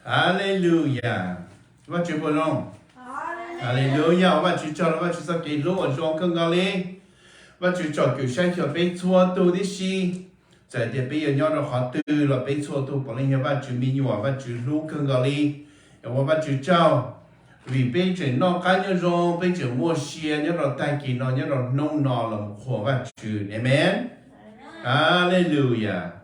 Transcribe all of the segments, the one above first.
Haleluyas. Vajtswv puas zoo? Haleluyas. Ua Vajtswv tsaug rau Vajtswv txoj kev hlub uas zoo kawg nkaus li. Vajtswv tsom kwm saib xyuas peb txhua tus tib si. Txawm tias peb yuav nyob rau qhov twg los peb txhua tus puav leej yog Vajtswv me nyuam, Vajtswv hlub kawg nkaus li. Ua Vajtswv tsaug vim peb tseem noj qab nyob zoo, peb tseem muaj sia nyob rau tag kis no, nyob rau hnub no los qhuas Vajtswv. Amees. Haleluyas.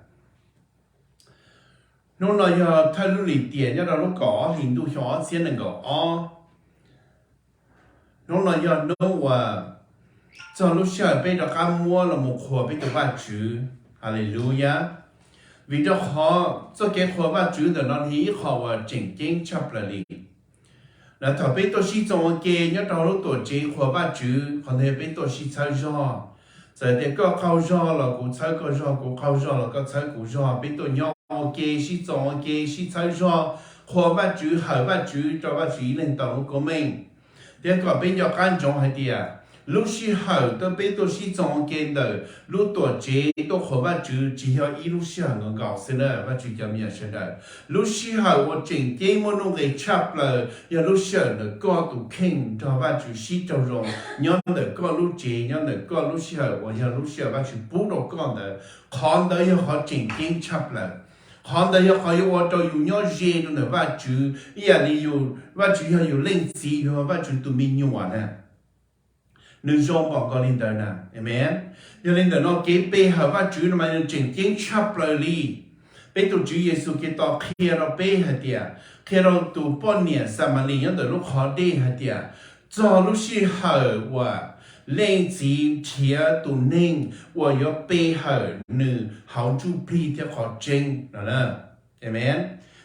Hnub no yog thawj lub lim tiam nyob rau lub kaum ob hlis ntuj xyoo ob txhiab nees nkaum ob. Hnub no yog hnub uas txog lub sij hawm peb rov qab muab los mus qhuas peb tus Vajtswv. Haleluyas. Vim rau qhov txoj kev qhuas Vajtswv ntawm no yog ib qho uas tseem ceeb tshaj plaws li. Lawv thaum peb tuaj sib txoos ua ke nyob rau lub tuam tsev qhuas Vajtswv, qhov ntawd yog peb tuaj sib txhawb zog. Txawm tias koj qaug zog los kuv txhawb koj zog, kuv qaug zog los koj txhawb kuv zog, peb tuaj nyob ua ke sib txoos ua ke sib txhawb zog, qhuas Vajtswv, hawm Vajtswv, rau Vajtswv ib leeg tau lub koob meej. Thiab kom peb nco qab ntsoov hais tias lub sij hawm tuaj peb tuaj sib txoos ua ke ntawm lub tuam tsev tuaj qhuas Vajtswv tsis yog ib lub sij hawm nkaus nkaus xwb na, Vajtswv cov me nyuam sawv daws. Lub sij hawm uas tseem ceeb muaj nuj nqis tshaj plaws yog lub sij hawm ntawm koj tus kheej nrog Vajtswv sib raug zoo, nyob ntawm koj lub tsev, nyob ntawm koj lub sij hawm uas yog lub sij hawm Vajtswv pub rau koj ntawd. Qhov ntawd yog qhov tseem ceeb tshaj plaws. Qhov ntawd yog qhov yuav ua rau yus nyob ze rau ntawm Vajtswv ib yam li yus, Vajtswv yog yus leej txiv, yus yog Vajtswv tus me nyuam na. Nws zoo npaum nkaus li ntawd na. Amees. Yog li ntawm no kev pe hawm Vajtswv no mas nws tseem ceeb tshaj plaws li. Peb tus Tswv Yexus Khetos qhia rau peb hais tias, qhia rau tus poj niam Xamalis nyob ntawm lub qhov dej hais tias, txog lub sij hawm uas leej txiv nrhiav tus neeg uas yuav pe hawm nws hauv ntsuj plig thiab qhov tseeb no. Amees.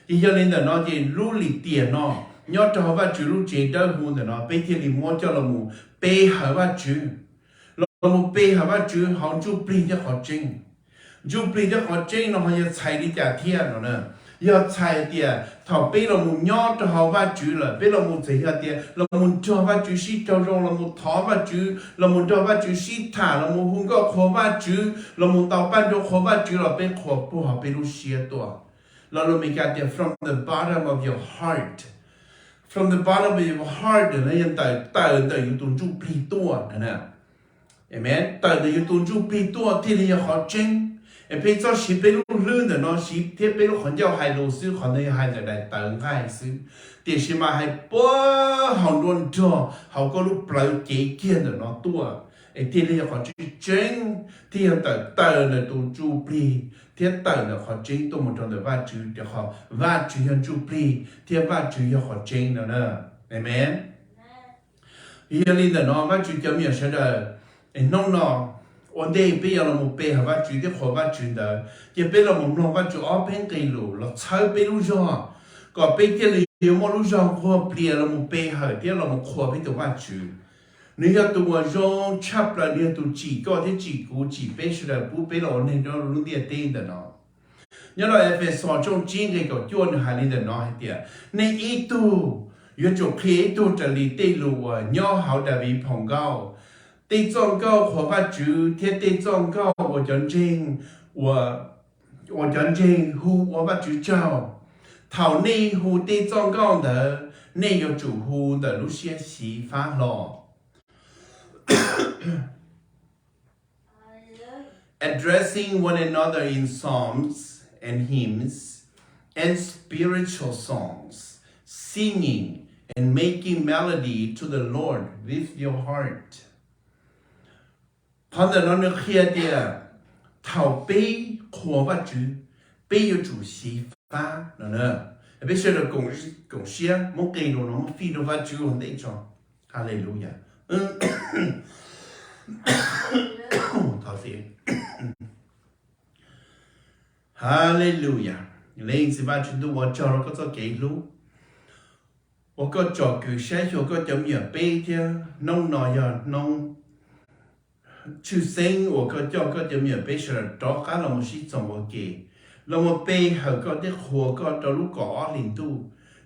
Ces yog li ntawm no ces lub lim tiam no nyob rau hauv Vajtswv lub tsev dawb huv ntawm no peb thiaj li muab coj los mus pe hawm Vajtswv, los mus pe hawm Vajtswv hauv ntsuj plig thiab qhov tseeb. Ntsuj plig thiab qhov tseeb no ho yog txhais li cas thiab no na? Yog txhais tias thaum peb los mus nyob rau hauv Vajtswv lawm, peb los mus txawm yog tias los mus nrog Vajtswv sib raug zoo, los mus thov Vajtswv, los mus nrog Vajtswv sib tham, los mus hu nkauj qhuas Vajtswv, los mus ntaus paj nruag qhuas Vajtswv los peb qhuas puag hauv peb lub siab tuaj. Lo lus Meskas tias from the bottom of your heart. From the bottom of your heart no yog tawm, tawm ntawm yus tus ntsuj plig tuaj na. Amees. Tawm ntawm yus tus ntsuj plig tuaj thiaj li yog qhov tseeb. Es peb txhob siv peb lub hlwb ntawm no siv thiab peb lub qhov ncauj hais lus xwb, qhov ntawd yog hais ntawm daim tawv nqaij xwb. Tiam sis mas hais puag hauv nruab nrog hauv koj lub plawv cev kiag ntawm no tuaj, es thiaj li yog qhov tseeb tseeb, thiaj yog tawm, tawm ntawm tus ntsuj plig thiab tawm ntawm qhov tseeb tuaj mus rau ntawm Vajtswv, rau qhov Vajtswv yog ntsuj plig thiab Vajtswv yog qhov tseeb no na. Amees. Yog li ntawm no Vajtswv cov me nyuam sawv daws, hnub no ua ntej peb yuav los mus pe hawm Vajtswv thiab qhuas Vajtswv ntawd, ces peb los mus mloog Vajtswv ob peb nqe lus los txhawb peb lub zog, kom peb thiaj li yuav muaj lub zog nquag plias los mus pe hawm thiab los mus qhuas peb tus Vajtswv. Nws yog tus uas zoo tshaj plaws, nws yog tus tsim koj thiab tsim kuv, tsim peb sawv daws pub peb los ua neeg nyob rau lub ntiaj teb ntawm no. Nyob rau Efexus tshooj tsib nqe kaum cuaj nws hais li ntawm no hais tias, nej ib tug yuav tsum qhia ib tug raws li tej lus uas nyob hauv Daviv phau nkauj, tej txoj nkauj qhuas Vajtswv thiab tej txoj nkauj uas cov ntseeg, uas cov ntseeg hu ua Vajtswv tsaug. Thaum nej hu tej txoj nkauj ntawd, nej yuav tsum hu ntawm lub siab xyiv fab hlo. Addressing one another in psalms and hymns and spiritual songs, singing and making melody to the Lord with your heart. Qhov ntawm no nws qhia tias thaum peb qhuas Vajtswv, peb yuav tsum xyiv fab no. Peb sawv daws koom siab muab nqe lus no muab fij rau Vajtswv ua ntej tso. Haleluyas. Thov txim. Haleluyas. Leej Txiv Vajtswv ntuj, ua tsaug rau koj txoj kev hlub uas koj tsom kwm saib xyuas koj cov me nyuam peb thiab hnub no yog hnub tshwj xeeb uas koj coj koj cov me nyuam peb sawv daws rov qab los mus sib txoos ua ke, los mus pe hawm koj thiab qhuas koj rau lub kaum ob hlis ntuj,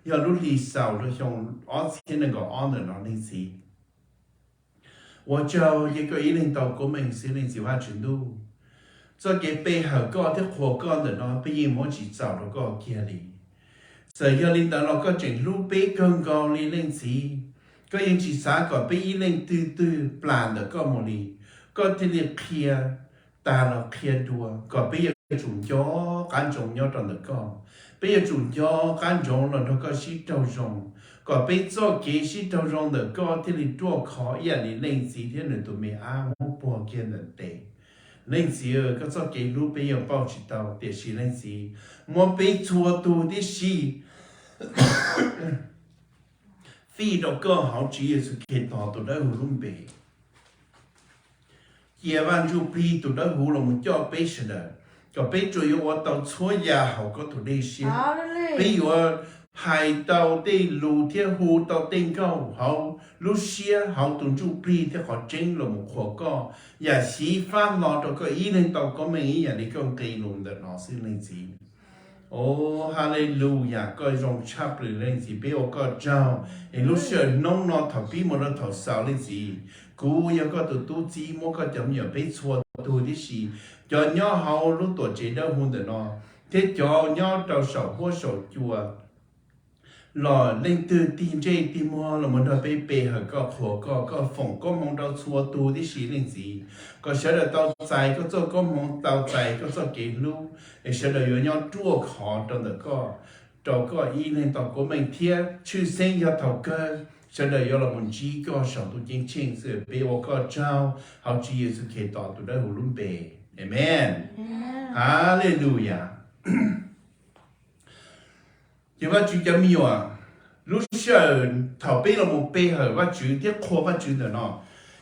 yog lub hli xaus rau xyoo ob txhiab nees nkaum ob ntawm no Leej Txiv. Ua tsaug ces koj ib leeg tau koob meej xwb Leej Txiv Vajtswv ntuj. Txoj kev pe hawm koj thiab qhuas koj ntawm no peb yeej muab tsis txaus rau koj kiag li. Txawm yog li ntawd los koj tseem hlub peb kawg nkaus li Leej Txiv. Koj yeej tsis xav kom peb ib leej twg twg plam ntawm koj mus li. Koj thiaj li qhia tag los qhia dua kom peb yuav tsum nco qab ntsoov nyob rau ntawm koj. Peb yuav tsum nco qab ntsoov los nrog koj sib raug zoo, kom peb txoj kev sib raug zoo ntawm koj thiaj li ruaj khov ib yam li Leej Txiv thiab nws tus me ab muab puag kiag ntawm tes. Leej Txiv, koj txoj kev hlub peb yeej pauj tsis tau, tiam sis Leej Txiv, muab peb txhua tus tib si fij rau koj hauv Tswv Yexus Khetos tus dawb huv lub npe. Cia Vaj Ntsuj Plig tus dawb huv los mus coj peb sawv daws, kom peb tsuas yuav ua tau txhua yam hauv koj tus dej siab. Peb yuav hais tau tej lus thiab hu tau tej nkauj hauv lub siab, hauv tus ntsuj plig thiab qhov tseeb los mus qhuas koj, yam xyiv fab hlo rau koj ib leeg tau koob meej ib yam li koj nqe lus ntawm no xwb Leej Txiv. Au, haleluyas, koj zoo tshaj plaws Leej Txiv, peb ua koj tsaug. Es lub sij hawm hnub no thaum pib mus rau thaum xaus Leej Txiv, kuv yog koj tus tub txib muab koj cov me nyuam peb txhua tus tib si, cov nyob hauv lub tuam tsev dawb huv ntawm no, thiab cov nyob rau saum huab saum cua los leej twg tig ntsej tig muag los mus nrog peb pe hawm koj qhuas koj, koj foom koob hmoov rau txhua tus tib si Leej Txiv, kom sawv daws tau txais koj txoj koob hmoov, tau txais koj txoj kev hlub, es sawv daws yuav nyob ruaj khov rau ntawm koj, rau koj ib leeg tau koob meej thiab tshwj xeeb yog thaum kawg sawv daws yuav los mus ntsib koj saum ntuj ceeb tsheej xwb. Peb ua koj tsaug hauv Tswv Yexus Khetos tus dawb huv lub npe. Amees. Haleluyas. Ces Vajtswv cov me nyuam, lub sij hawm thaum peb los mus pe hawm Vajtswv thiab qhuas Vajtswv ntawm no,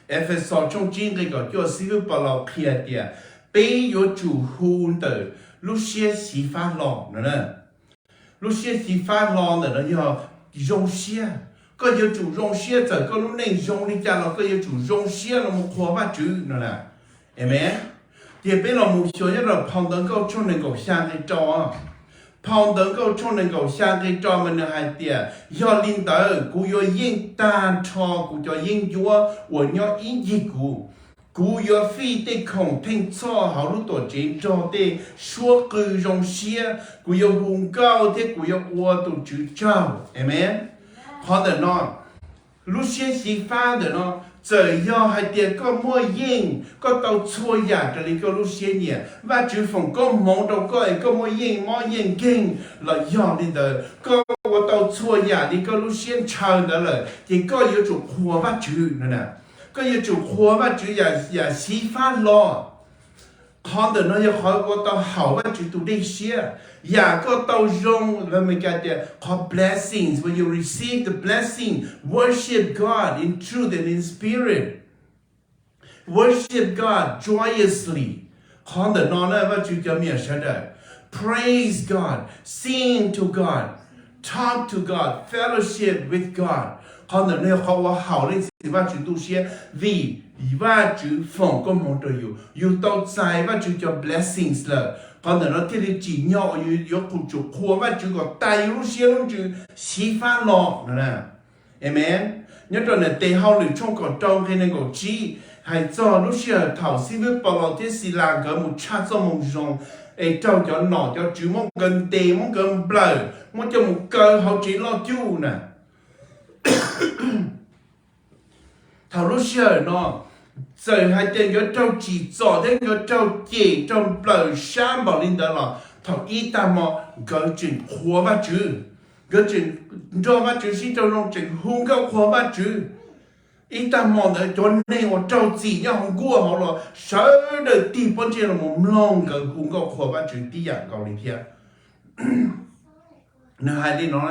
Efexus tshooj tsib nqe kaum cuaj, xib hwb Paulus qhia tias peb yuav tsum hu ntawm lub siab xyiv fab hlo no na. Lub siab xyiv fab hlo ntawm no yog zoo siab. Koj yuav tsum zoo siab, txawm koj lub neej zoo li cas los koj yuav tsum zoo siab los mus qhuas Vajtswv no na. Amees. Ces peb los mus xyuas nyob rau phau Ntawv Nkauj tshooj nees nkaum xya nqe rau. Phau Ntawv Nkauj tshooj nees nkaum xya nqe rau mas nws hais tias, yog li ntawd kuv yuav yeej tag nrho kuv cov yeeb ncuab uas nyob ib ncig kuv. Kuv yuav fij tej khoom theej txhoj hauv lub tuam tsev nrog tej suab qw zoo siab, kuv yuav hu nkauj thiab kuv yuav ua tus Tswv tsaug. Amees. Qhov ntawm no, lub siab xyiv fab ntawm no, txawm yog hais tias koj muaj yeej, koj tau txhua yam raws li koj lub siab nyiam, Vajtswv foom koob hmoov rau koj es koj muaj yeej mob yeej nkeeg los yog li ntawd, koj ua tau txhua yam li koj lub siab ntshaw ntawd lawm ces koj yuav tsum qhuas Vajtswv no na. Koj yuav tsum qhuas Vajtswv yam xyiv fab hlo. Qhov ntawm no yog qhov ua tau haum Vajtswv tus dej siab. Yam koj tau zoo, lawv Meskas tias qhov blessings, when you receive the blessing, worship God in truth and in spirit. Worship God joyously. Qhov ntawm no na Vajtswv cov me nyuam sawv daws, praise God, sing to God, talk to God, fellowship with God. Qhov ntawm no yog qhov ua haum Leej Txiv Vajtswv tu siab, vim Vajtswv foom koob hmoov rau yus, yus tau txais Vajtswv cov blessings lawm. Qhov ntawm no thiaj li tsim nyog uas yus yuav tsum qhuas Vajtswv kom tas yus lub siab lub ntsws xyiv fab los no na. Amees. Nyob rau ntawm Tes Hauj Lwm tshooj kaum rau nqe nees nkaum tsib hais txog lub sij hawm thaum xib hwb Paulus thiab Xilas nkawd mus tshaj txoj moo zoo, es raug cov nom cov tswv muab nkawd ntes, muab nkawd nplawm, muab coj mus kaw hauv tsev loj cuj na. Thaum lub sij hawm no, txawm hais tias nkawd raug tsim txom thiab nkawd raug cem raug nplawm sab npaum li ntawd los thaum ib tag hmo nkawd tseem qhuas Vajtswv, nkawd tseem nrog Vajtswv sib raug zoo tseem hu nkauj qhuas Vajtswv. Ib tag hmo ntawd cov neeg uas raug txim nyob hauv nkuaj hauv los sawv daws tig pob ntseg los mus mloog nkawd hu nkauj qhuas Vajtswv tib yam nkaus li thiab. Nws hais li no,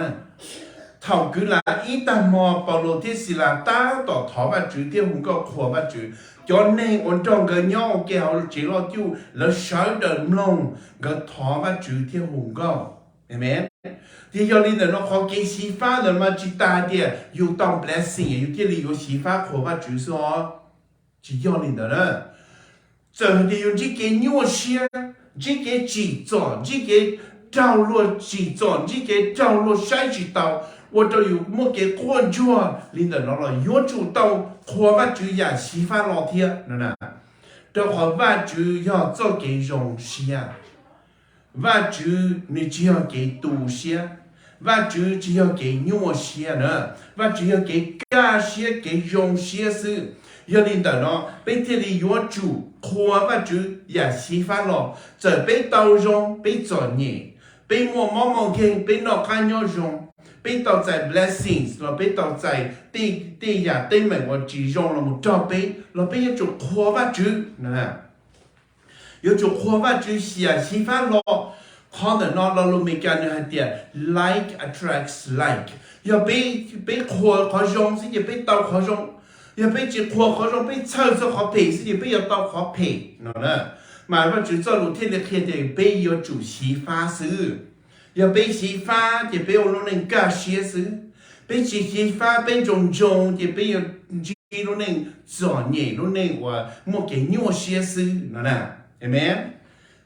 thaum kwv lam ib tag hmo Paulus thiab Xilas tab tom thov Vajtswv thiab hu nkauj qhuas Vajtswv, cov neeg uas nrog nkawd nyob ua ke hauv tsev loj cuj lawv sawv daws mloog nkawd thov Vajtswv thiab hu nkauj. Amees. Ces yog li ntawm no qhov kev xyiv fab ntawm mas tsis tas hais tias yus tau blessing yus thiaj li yuav xyiv fab qhuas Vajtswv xwb os. Tsis yog li ntawd na. Txawm hais tias yus ntsib kev nyuaj siab, ntsib kev tsim txom, ntsib kev raug luag tsim txom, ntsib kev raug luag saib tsis taus, ua rau yus muaj kev quaj ntsuag li ntawm no los yuav tsum tau qhuas Vajtswv yam xyiv fab los thiab no na. Rau qhov Vajtswv yog txoj kev zoo siab. Vajtswv nws tsis yog kev tu siab. Vajtswv tsis yog kev nyuaj siab na, Vajtswv yog kev kaj siab kev zoo siab xwb. Yog li ntawm no peb thiaj li yuav tsum qhuas Vajtswv yam xyiv fab los, txawm peb tau zoo peb txom nyem, peb muaj mob muaj nkeeg peb noj qab nyob zoo, peb tau txais blessings los peb tau txais tej yam teeb meem uas tsis zoo los mus rau peb los peb yuav tsum qhuas Vajtswv. Yuav tsum qhuas Vajtswv yam xyiv fab los. Qhov ntawm no lo lus Meskas nws hais tias like attracts like. Yog peb qhuas qhov zoo xwb ces peb tau qhov zoo. Yog peb tsis qhuas qhov zoo, peb txhawj txog qhov phem xwb ces peb yuav tau qhov phem no na. Mas Vajtswv txoj lus thiaj li qhia tias peb yuav tsum xyiv fab xwb. Yog peb xyiv fab ces peb ua lub neej kaj siab xwb. Peb tsis xyiv fab, peb ntsoov ntsoov ces peb yuav ntsib lub neej txom nyem, lub neej uas muaj kev nyuaj siab xwb no na. Amen.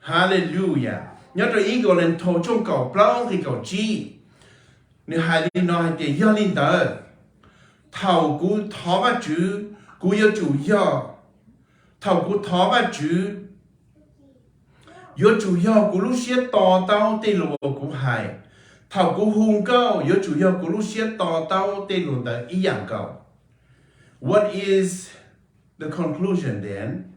Hallelujah. Nyob rau ib Kauleethaus tshooj kaum plaub nqe kaum tsib, nws hais li no hais tias, yog li ntawd, thaum kuv thov Vajtswv, kuv yuav tsum yog, thaum kuv thov Vajtswv, yuav tsum yog kuv lub siab to taub tej lus uas kuv hais. Thaum kuv hu nkauj, yuav tsum yog kuv lub siab to taub tej lus ntawd ib yam nkaus. What is the conclusion then?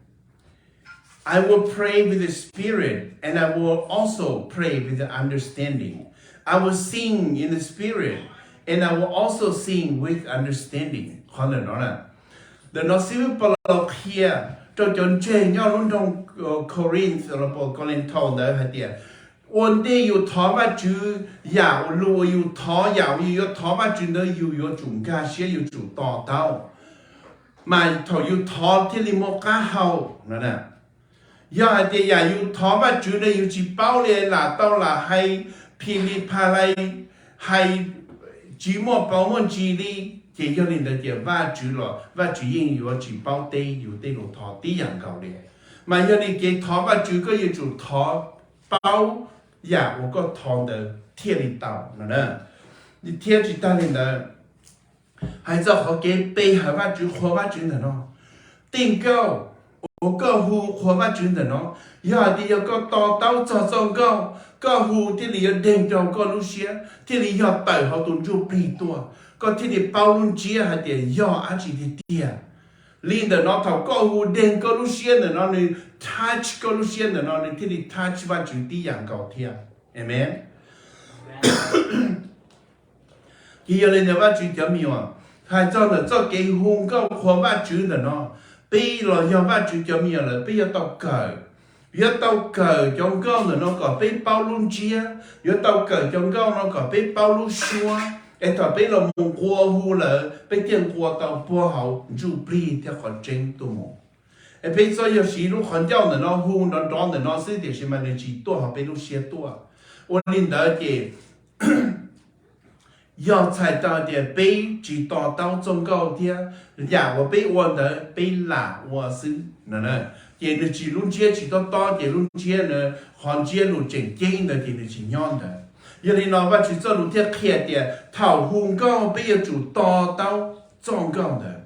I will pray with the spirit, and I will also pray with the understanding. I will sing in the spirit, and I will also sing with understanding. Qhov ntawm no na, ntawm no xib hwb Paulus qhia rau cov ntseeg nyob lub nroog Corinth los Kauleethaus ntawd hais tias, ua ntej yus thov Vajtswv, yam uas lus uas yus thov, yam uas yus yuav thov Vajtswv ntawd yus yuav tsum nkag siab, yuav tsum to taub. Mas thaum yus thov thiaj li muaj qab hau no. Yog hais tias yam yus thov Vajtswv ntawd yus tsis paub li, lam tau lam hais phim li phas lais, hais tsis muaj paus muaj ntsis li, ces yog li ntawd ces Vajtswv los Vajtswv yeej yuav tsis paub teb yus tej lus thov tib yam nkaus li. Mas yog li ces thov Vajtswv koj yuav tsum thov paub yam uas koj thov ntawd thiaj li tau no. Thiab tsis tag li ntawd, hais txog qhov kev pe hawm Vajtswv, qhuas Vajtswv ntawm no, tej nkauj uas koj hu qhuas Vajtswv ntawm no, yog hais tias yog koj to taub txog txoj nkauj, koj hu thiaj li yuav deeg rau koj lub siab, thiaj li yog tawm hauv tus ntsuj plig tuaj, koj thiaj li paub lub ntsiab hais tias yog dab tsi tiag tiag. Li ntawm no thaum koj hu deeg koj lub siab ntawm no, nws touch koj lub siab ntawm no, nws thiaj li touch Vajtswv tib yam nkaus thiab. Amen. Ces yog li ntawd Vajtswv cov me nyuam, hais txog ntawm txoj kev hu nkauj qhuas Vajtswv ntawm no, peb los yog Vajtswv cov me nyuam lawm peb yuav tau kawm, yuav tau kawm cov nkauj ntawm no kom peb paub lub ntsiab, yuav tau kawm cov nkauj no kom peb paub lub suab, es thaum peb los mus nqua hu lawm peb thiaj nqua tau puag hauv ntsuj plig thiab qhov tseeb tuaj mus. Es peb txhob yog siv lub qhov ncauj ntawm no hu nrov nrov ntawm no xwb tiam sis mas nws tsis tuaj hauv peb lub siab tuaj. Ua li ntawd ces yog txhais tau tias peb tsis to taub txoj nkauj thiab yam uas peb ua ntawd peb lam ua xwb no, ces nws tsis, lub ntsiab tsis tob tob, ces lub ntsiab, qhov ntsiab lus tseem ceeb ntawd ces nws tsis nyob ntawd. Yog li no Vajtswv txoj lus thiaj qhia tias thaum hu nkauj peb yuav tsum to taub txoj nkauj ntawd.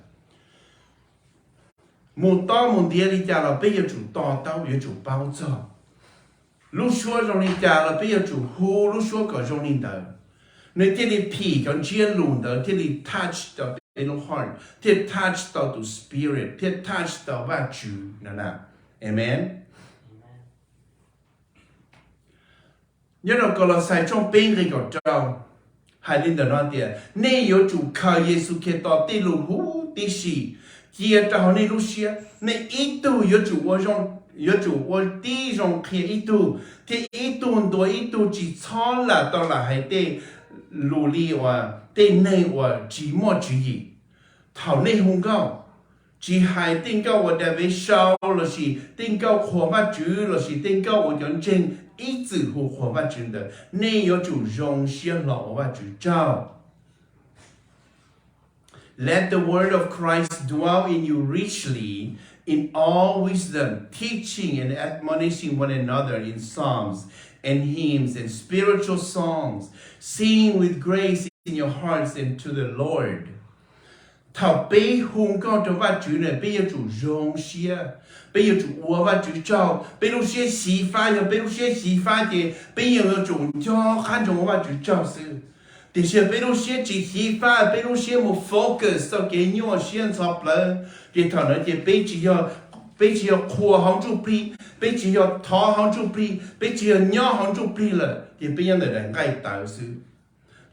Mus tob mus ntiav li cas los peb yuav tsum to taub, yuav tsum paub txog. Lub suab zoo li cas los peb yuav tsum hu lub suab kom zoo li ntawd. Nws thiaj li phim cov ntsiab lus ntawd thiaj li touch tau peb lub heart, thiaj touch tau tus spirit, thiaj touch tau Vajtswv no na. Amen. Nyob rau Kaulauxais tshooj peb nqe kaum rau hais li ntawm no tias, nej yuav tsum khaws Yexus Khetos tej lus huv tib si cia rau hauv nej lub siab. Nej ib tug yuav tsum ua zoo, yuav tsum ua tib zoo qhia ib tug, thiab ib tug ntuas ib tug, tsis txhob lam tau lam hais tej lus li uas tej neeg uas tsis muaj tswv yim. Thaum nej hu nkauj, tsis hais tej nkauj uas Daviv sau lossis tej nkauj qhuas Vajtswv lossis tej nkauj uas cov ntseeg ib txwm hu qhuas Vajtswv ntawd, nej yuav tsum zoo siab hlo ua Vajtswv tsaug. Let the word of Christ dwell in you richly in all wisdom, teaching and admonishing one another in psalms and hymns and spiritual songs, singing with grace in your hearts and to the Lord. Thaum peb hu nkauj rau Vajtswv na, peb yuav tsum zoo siab, peb yuav tsum ua Vajtswv tsaug. Peb lub siab xyiv fab, yog peb lub siab xyiv fab ces peb yeej yuav tsum nco qab ntsoov ua Vajtswv tsaug xwb. Tiam sis peb lub siab tsis xyiv fab, peb lub siab mus focus txoj kev nyuaj siab ntxhov plawv, ces thaum ntawd ces peb tsis yog, peb tsis yog qhuas hauv ntsuj plig, peb tsis yog thov hauv ntsuj plig, peb tsis yog nyob hauv ntsuj plig lawm, ces peb nyob ntawm daim nqaij tawv xwb.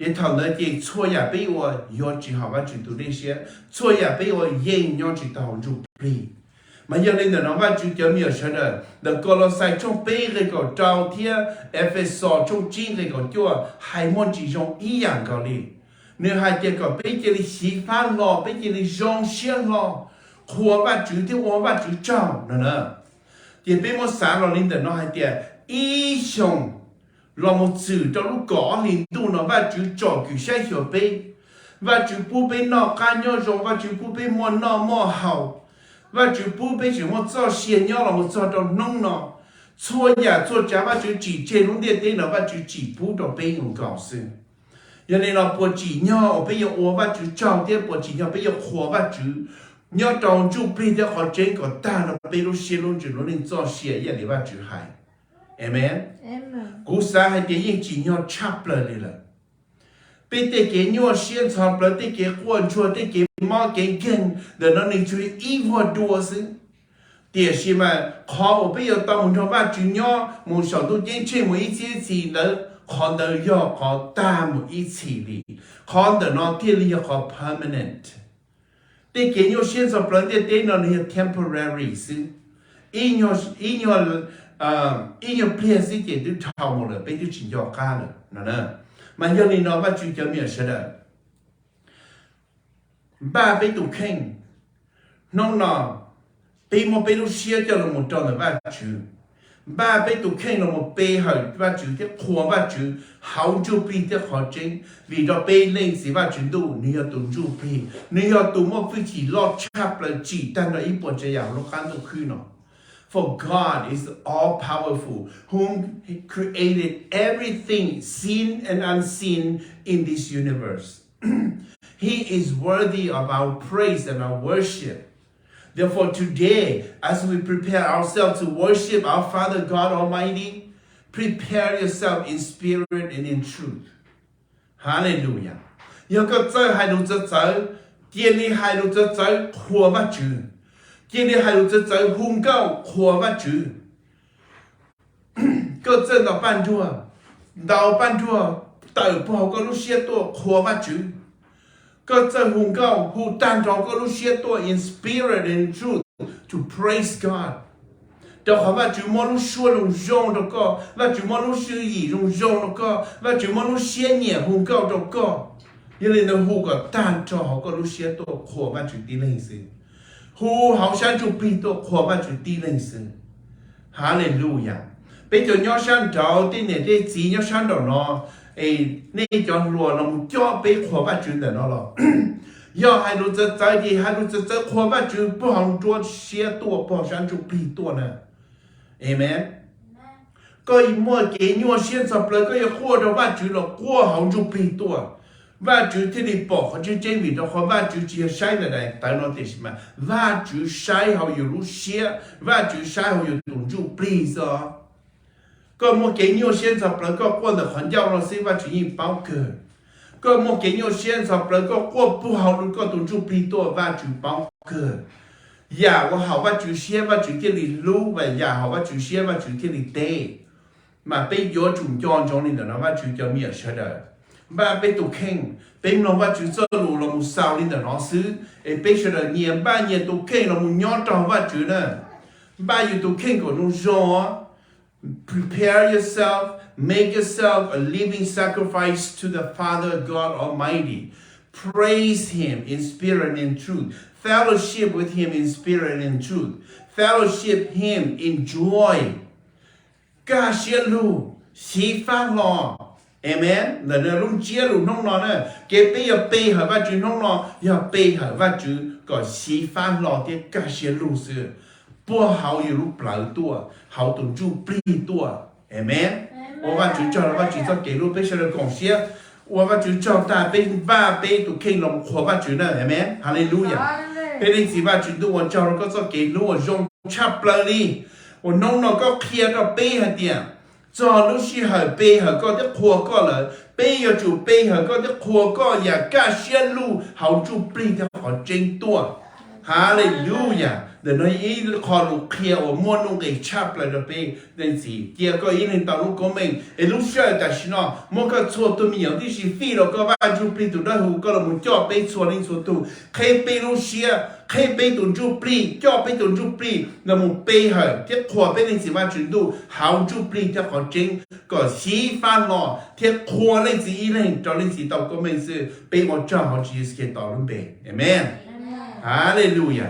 Ces thaum ntawd ces txhua yam peb ua yuav tsis haum Vajtswv tus dej siab, txhua yam peb ua yeej nyob tsis tau hauv ntsuj plig. Mas yog li ntawm no Vajtswv cov me nyuam sawv daws, ntawm Kaulauxais tshooj peb nqe kaum rau thiab Efexus tshooj tsib nqe kaum cuaj hais muaj tsis zoo ib yam nkaus li. Nws hais tias kom peb cia li xyiv fab hlo, peb cia li zoo siab hlo, qhuas Vajtswv thiab ua Vajtswv tsaug no na. Ces peb muab xav los li ntawm no hais tias ib xyoos los mus txwm rau lub kaum ob hlis ntuj no Vajtswv tsom kwm saib xyuas peb. Vajtswv pub peb noj qab nyob zoo, Vajtswv pub peb muaj noj muaj haus, Vajtswv pub peb tseem muaj txoj sia nyob los mus txog rau hnub no. Txhua yam txhua tsav Vajtswv tsim tseg lub ntiaj teb no Vajtswv tsim pub rau peb nkaus xwb. Yog li no puas tsim nyog uas peb yuav ua Vajtswv tsaug thiab puas tsim nyog peb yuav qhuas Vajtswv nyob rau ntsuj plig thiab qhov tseeb kom tag nrho peb lub siab lub ntsws lub neej txoj sia ib yam li Vajtswv hais? Amen. Kuv xav hais tias yeej tsim nyog tshaj plaws li lawm. Peb tej kev nyuaj siab ntxhov plawv, tej kev quaj ntsuag, tej kev mob kev nkeeg ntawm no nws tsuas yog ib vuag dua xwb. Tiam sis mas qhov uas peb yuav tau mus nrog Vajtswv nyob mus saum ntuj ceeb tsheej mus ib txhiab ib txhis ntawd, qhov ntawd yog qhov tag mus ib txhis li. Qhov ntawm no thiaj li yog qhov permanent. Tej kev nyuaj siab ntxhov plawv ntiaj teb no nws yog temporary xwb, ib nyuag, ib nyuag, ib nyuag pliag xwb ces twb dhau mus lawm, peb twb tsis nco qab lawm no. Mas yog li no Vajtswv cov me nyuam sawv daws, npaj peb tus kheej. Hnub no peb muab peb lub siab coj los mus rau ntawm Vajtswv, npaj peb tus kheej los mus pe hawm Vajtswv thiab qhuas Vajtswv hauv ntsuj plig thiab qhov tseeb, vim rau peb Leej Txiv Vajtswv Ntuj nws yog tus ntsuj plig, nws yog tus muaj hwj chim loj tshaj plaws tsim tag nrho ib puas tsav yam hauv lub qab ntuj khwb no. For God is all powerful, whom created everything seen and unseen in this universe. He is worthy of our praise and our worship. Therefore, today, as we prepare ourselves to worship our Father God Almighty, prepare yourself in spirit and in truth. Hallelujah. Yog koj txawj hais lus txawv txawv, cia li hais lus txawv txawv qhuas Vajtswv. Cia li hais lus txawv txawv hu nkauj qhuas Vajtswv. Koj txawj ntaus paj nruag, ntaus paj nruag tawm puag hauv koj lub siab tuaj qhuas Vajtswv. Koj txawj hu nkauj hu tag nrho koj lub siab tuaj in spirit and truth to praise God. Rau qhov Vajtswv muab lub suab zoo zoo rau koj, Vajtswv muab lub tswv yim zoo zoo rau koj, Vajtswv muab lub siab nyiam hu nkauj rau koj. Yog li ntawd hu kom tag nrho hauv koj lub siab tuaj qhuas Vajtswv tib leeg xwb. Hu hauv sab ntsuj plig tuaj qhuas Vajtswv tib leeg xwb. Hallelujah. Peb cov nyob sab nraud, tej niam tej txiv nyob sab nraum no, es nej cov hluas los mus coj peb qhuas Vajtswv ntawm no los. Yog hais lus txawv txawv ces hais lus txawv txawv qhuas Vajtswv puag hauv nruab siab tuaj, puag hauv sab ntsuj plig tuaj na. Amen. Koj muaj kev nyuaj siab ntxhov plawv, koj yuav quaj rau Vajtswv los quaj hauv ntsuj plig tuaj. Vajtswv thiaj li pom qhov tseeb tseeb, vim rau qhov Vajtswv tsis yog saib ntawm daim tawv no tiam sis mas Vajtswv saib hauv yus lub siab, Vajtswv saib hauv yus tus ntsuj plig xwb. Koj muaj kev nyuaj siab ntxhov plawv, koj quaj ntawm qhov ncauj no xwb Vajtswv yeej paub kawg. Koj muaj kev nyuaj siab ntxhov plawv, koj quaj puag hauv koj tus ntsuj plig tuaj Vajtswv paub kawg. Yam uas haum Vajtswv siab Vajtswv thiaj li hlub, yam haum Vajtswv siab Vajtswv thiaj li teb. Mas peb yuav tsum nco ntsoov li ntawm no Vajtswv cov me nyuam sawv daws. Npaj peb tus kheej, peb mloog Vajtswv txoj lus los mus xaus li ntawm no xwb es peb sawv daws nyias npaj nyias tus kheej los mus nyob rau Vajtswv na. Npaj yus tus kheej kom zoo zoo. Prepare yourself, make yourself a living sacrifice to the Father God Almighty. Praise Him in spirit and in truth. Fellowship with Him in spirit and in truth. Fellowship Him in joy. Kaj siab lug, xyiv fab hlo. Amen. Ntawm no lub ntsiab lus hnub no na, kev peb yuav pe hawm Vajtswv hnub no yog pe hawm Vajtswv kom xyiv fab hlo thiab kaj siab lug xwb, puag hauv yus lub plawv tuaj, hauv tus ntsuj plig tuaj. Amen. Ua Vajtswv tsaug rau Vajtswv txoj kev hlub, peb sawv daws koom siab ua Vajtswv tsaug tag peb npaj peb tus kheej los qhuas Vajtswv na. Amen. Hallelujah. Peb Leej Txiv Vajtswv Ntuj, ua tsaug rau koj txoj kev hlub uas zoo tshaj plaws li, uas hnub no koj qhia rau peb hais tias Txog lub sij hawm pe hawm koj thiab qhuas koj lawm, peb yuav tsum pe hawm koj thiab qhuas koj yam kaj siab lug hauv ntsuj plig thiab qhov tseeb tuaj. Haleluya. Ntawm no ib qho lus qhia uas muaj nuj nqis tshaj plaws rau peb leej txiv. Cia koj ib leeg tau lub koob meej es lub sij hawm tam sim no muab koj txhua tus me nyuam tib si fij rau koj, Vaj Ntsuj Plig tus dawb huv, koj los mus coj peb txhua leej txhua tus, qheb peb lub siab, qheb peb tus ntsuj plig, coj peb tus ntsuj plig los mus pe hawm thiab qhuas peb leej txiv Vaj Tswv Ntuj hauv ntsuj plig thiab qhov tseeb, kom xyiv fab hlo thiab qhuas leej txiv ib leeg rau leej txiv tau koob meej xwb. Peb ua tsaug hauv Tswv Yexus Khetos lub npe, amees. Haleluya.